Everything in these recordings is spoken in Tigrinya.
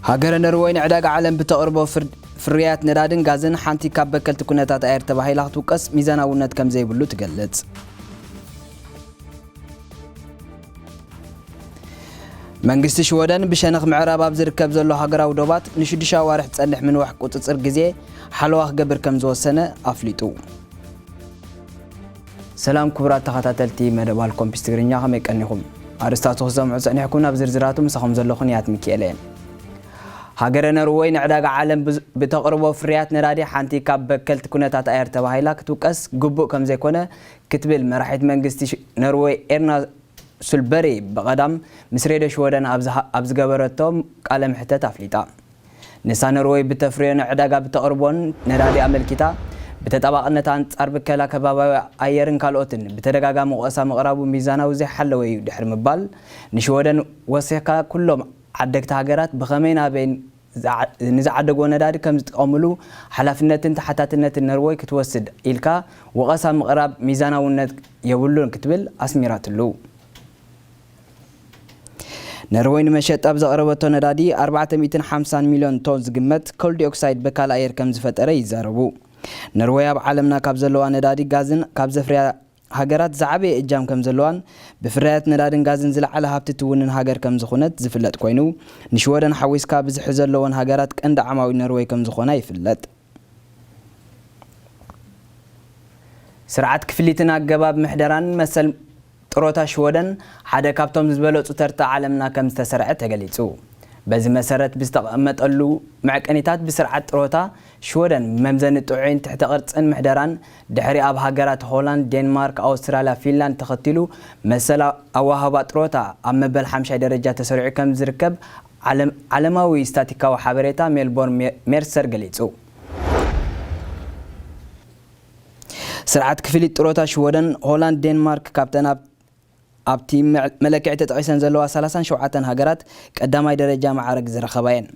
ሃገረ ነርወይ ንዕዳጋ ዓለም ብተቕርቦ ፍር-፣ ፍርያት ነዳድን ጋዝን ሓንቲ ካብ በከልቲ ኩነታት ኣየር ተባሂላ ክትውቀስ ሚዛናውነት ከም ዘይብሉ ትገልጽ። መንግስቲ ሽወደን ብሸነኽ ምዕራብ ኣብ ዝርከብ ዘሎ ሃገራዊ ዶባት ንሽዱሽተ ኣዋርሕ ዝጸንሕ ምንዋሕ ቁጽጽር ግዜ ሓለዋ ክገብር ከም ዝወሰነ ኣፍሊጡ። ሰላም ክቡራት ተኸታተልቲ መደብ ኣልኮምፒስ ትግርኛ፣ ከመይ ቀኒኹም? ኣርእስታቱ ክሰምዑ ጸኒሕኩም፣ ናብ ዝርዝራቱ ምሳኹም ዘለኹ ንያት ሚካኤል እየ። ሃገረ ነርወይ ንዕዳጋ ዓለም ብዝ-፣ ብተቕርቦ ፍርያት ነዳዲ ሓንቲ ካብ በከልቲ ኩነታት ኣየር ተባሂላ ክትውቀስ ግቡእ ከም ዘይኮነ ክትብል መራሒት መንግስቲ ሽ-፣ ነርወይ ኤርና ሱልበሪ ብቐዳም ምስ ሬድዮ ሽወደን ኣብ ዝሃ-፣ ኣብ ዝገበረቶ ቃለ መሕተት ኣፍሊጣ። ንሳ ነርወይ ብተፍርዮ ንዕዳጋ ብተቕርቦን ነዳዲ ኣመልኪታ፣ ብተጣባቕነታ ኣንጻር ብከላ ከባባዊ ኣየርን ካልኦትን ብተደጋጋሚ ወቐሳ ምቕራቡ ሚዛናዊ ዘይሓለወ እዩ ድሕሪ ምባል፣ ንሽወደን ወሲኽካ ኩሎም ዓደግቲ ሃገራት ብኸመይ ናበይን ዝዓ-፣ ንዝዓደግዎ ነዳዲ ከም ዝጥቀምሉ ሓላፍነትን ተሓታትነትን ነርወይ ክትወስድ ኢልካ ወቐሳ ምቕራብ ሚዛናውነት የብሉን ክትብል ኣስሚራትሉ። ነርወይ ንመሸጣ ኣብ ዘቕረበቶ ነዳዲ ኣርባዕተ ሚእትን ሓምሳን ሚልዮን ቶን ዝግመት ኮልዲኦክሳይድ በካል ኣየር ከም ዝፈጠረ ይዛረቡ። ነርወይ ኣብ ዓለምና ካብ ዘለዋ ነዳዲ ጋዝን ካብ ዘፍርያ ሃገራት ዝዓበየ እጃም ከም ዘለዋን ብፍርያት ነዳድን ጋዝን ዝለዓለ ሃብቲ ትውንን ሃገር ከም ዝኾነት ዝፍለጥ ኮይኑ፣ ንሽወደን ሓዊስካ ብዝሒ ዘለወን ሃገራት ቀንዲ ዓማዊል ነርወይ ከም ዝኾና ይፍለጥ። ስርዓት ክፍሊትን ኣገባብ ምሕደራን መሰል ጥሮታ ሽወደን ሓደ ካብቶም ዝበለጹ ተርታ ዓለምና ከም ዝተሰርዐ ተገሊጹ። በዚ መሰረት ብዝተቐመጠሉ መዕቀኒታት ብስርዓት ጥሮታ ሽወደን ብመምዘኒ ጥዑይን ትሕተ ቅርጽን ምሕደራን ድሕሪ ኣብ ሃገራት ሆላንድ፣ ዴንማርክ፣ ኣውስትራልያ፣ ፊንላንድ ተኸቲሉ መሰል ኣዋህባ ጥሮታ ኣብ መበል ሓምሻይ ደረጃ ተሰሪዑ ከም ዝርከብ ዓለም-፣ ዓለማዊ ስታቲካዊ ሓበሬታ ሜልቦርን ሜ-፣ ሜርሰር ገሊጹ። ስርዓት ክፍሊት ጥሮታ ሽወደን፣ ሆላንድ፣ ዴንማርክ ካብተን ኣብ-፣ ኣብቲ መ-፣ መለክዒ ተጠቒሰን ዘለዋ ሰላሳን ሸውዓተን ሃገራት ቀዳማይ ደረጃ ማዕረግ ዝረኸባ እየን።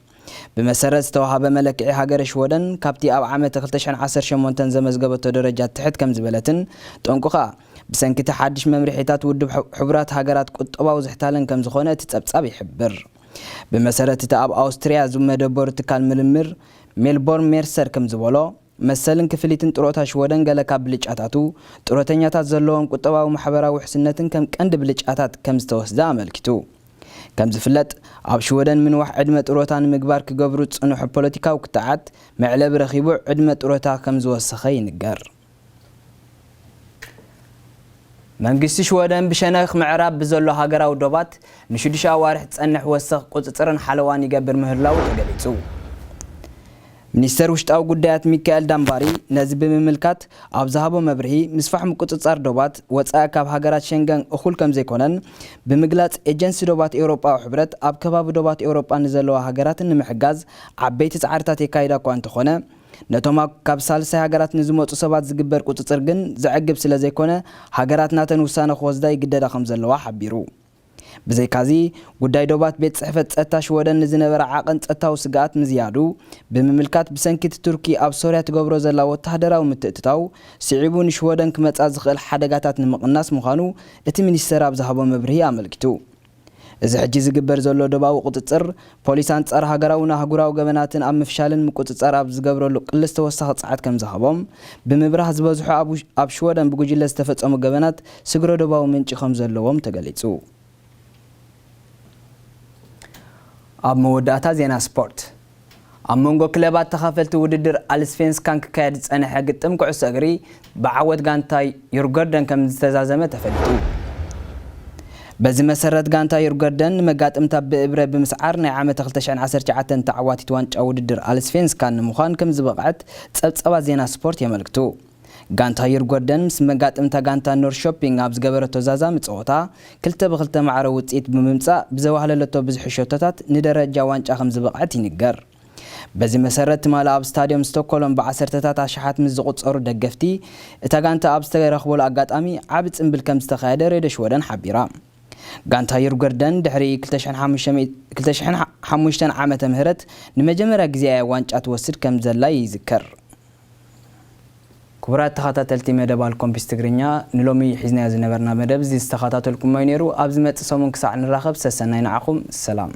ብመሰረት ዝተዋሃበ መለክዒ ሃገረ ሽወደን፣ ካብቲ ኣብ ዓመት ክልተ ሽሕን ዓሰርተ ሸሞንተን ዘመዝገበቶ ደረጃ ትሕት ከም ዝበለትን፣ ጠንቁ ኸኣ ብሰንኪ እቲ ሓድሽ መምርሒታት ውድብ ሕቡ-፣ ሕቡራት ሃገራት ቁጠባዊ ዝሕታለን ከም ዝኾነ እቲ ጸብጻብ ይሕብር። ብመሰረት እቲ ኣብ ኣውስትርያ ዝመደበሩ ትካል ምርምር ሜልቦርን ሜርሰር ከም ዝበሎ፣ መሰልን ክፍሊትን ጥሮታ ሽወደን ገለ ካብ ብልጫታቱ፣ ጥሮተኛታት ዘለዎም ቁጠባዊ ማሕበራዊ ውሕስነትን ከም ቀንዲ ብልጫታት ከም ዝተወስደ ኣመልኪቱ። ከም ዝፍለጥ፣ ኣብ ሽወደን ምንዋሕ ዕድመ ጥሮታ ንምግባር ክገብሩ ዝጸንሑ ፖለቲካዊ ክትዓት መዕለቢ ረኺቡ ዕድመ ጥሮታ ከም ዝወሰኸ ይንገር። መንግስቲ ሽወደን ብሸነኽ ምዕራብ ብዘሎ ሃገራዊ ዶባት ንሽዱሽተ ኣዋርሕ ዝጸንሕ ወሰኽ ቁጽጽርን ሓለዋን ይገብር ምህላዉ ተገሊጹ። ሚኒስተር ውሽጣዊ ጉዳያት ሚካኤል ዳምባሪ ነዚ ብምምልካት ኣብ ዝሃቦ መብርሂ፣ ምስፋሕ ምቁጽጻር ዶባት ወጻኢ ካብ ሃገራት ሸንገን እኹል ከም ዘይኮነን ብምግላጽ፣ ኤጀንሲ ዶባት ኤውሮጳዊ ሕብረት ኣብ ከባቢ ዶባት ኤውሮጳ ንዘለዋ ሃገራት ንምሕጋዝ ዓበይቲ ጻዕርታት የካይዳ እኳ እንተኾነ፣ ነቶም ኣብ፣ ካብ ሳልሳይ ሃገራት ንዝመጹ ሰባት ዝግበር ቁጽጽር ግን ዘዕግብ ስለ ዘይኮነ፣ ሃገራት ናተን ውሳነ ክወስዳ ይግደዳ ከም ዘለዋ ሓቢሩ። ብዘይካዚ፣ ጉዳይ ዶባት ቤት ጽሕፈት ጸጥታ ሽወደን ንዝነበረ ዓቐን ጸጥታዊ ስግኣት ምዝያዱ ብምምልካት፣ ብሰንኪ እቲ ቱርኪ ኣብ ሶርያ ትገብሮ ዘላ ወተሃደራዊ ምትእትታው፣ ስዒቡ ንሽወደን ክመጻ ዝኽእል ሓደጋታት ንምቕናስ ምዃኑ እቲ ሚኒስተር ኣብ ዝሃቦ መብርሂ ኣመልኪቱ። እዚ ሕጂ ዝግበር ዘሎ ዶባዊ ቁጽጽር፣ ፖሊስ ኣንጻር ሃገራውን ኣህጉራዊ ገበናትን ኣብ ምፍሻልን ምቁጽጻር ኣብ ዝገብረሉ ቅልስ ተወሳኺ ጸዓት ከም ዝሃቦም ብምብራህ፣ ዝበዝሑ ኣብ ውሽ-፣ ኣብ ሽወደን ብጉጅለ ዝተፈጸሙ ገበናት ስግረ ዶባዊ ምንጪ ከም ዘለዎም ተገሊጹ። ኣብ መወዳእታ ዜና ስፖርት። ኣብ መንጎ ክለባት ተኻፈልቲ ውድድር ኣልስቬንስካን ክካየድ ዝጸንሐ ግጥም ኩዕሶ እግሪ ብዓወት ጋንታ ዩርገርደን ከም ዝተዛዘመ ተፈሊጡ። በዚ መሰረት፣ ጋንታ ዩርገርደን ንመጋጥምታ ብእብረ ብምስዓር ናይ ዓመት ክልተ ሽሕን ዓሰርተ ትሽዓተን ተዓዋቲት ዋንጫ ውድድር ኣልስቬንስካን ንምዃን ከም ዝበቕዐት ጸብጻባት ዜና ስፖርት የመልክቱ። ጋንታ ዩርጎርደን ምስ መጋጥምታ ጋንታ ኖርሾፒንግ ኣብ ዝገበረቶ ዛዛሚ ጸወታ፣ ክልተ ብክልተ ማዕረ ውጽኢት ብምምጻእ ብዘዋህለለቶ ብዝሒ ሸቶታት ንደረጃ ዋንጫ ከም ዝበቕዐት ይንገር። በዚ መሰረት፣ ትማሊ ኣብ ስታድዮም ስቶክሆልም ብዓሰርተታት ኣሽሓት ምስ ዝቑጸሩ ደገፍቲ እታ ጋንታ ኣብ ዝተረኽበሉ ኣጋጣሚ ዓቢ ጽምብል ከም ዝተኻየደ ሬድዮ ሽወደን ሓቢራ። ጋንታ ዩርጎርደን ድሕሪ ክልተ ሽሕን ሓሙሽተ ሚእቲ፣ ክልተ ሽሕን ሓሙሽተን ዓመተ ምህረት ንመጀመርያ ግዜ እያ ዋንጫ ትወስድ ከም ዘላ ይዝከር። ክቡራት ተኸታተልቲ መደብ ኣልኮምፒስ ትግርኛ፣ ንሎሚ ሒዝናዮ ዝነበርና መደብ እዚ ዝተኸታተልኩሞ እዩ ነይሩ። ኣብ ዝመጽእ ሰሙን ክሳዕ ንራኸብ፣ ሰሰናይ ንዓኹም። ሰላም።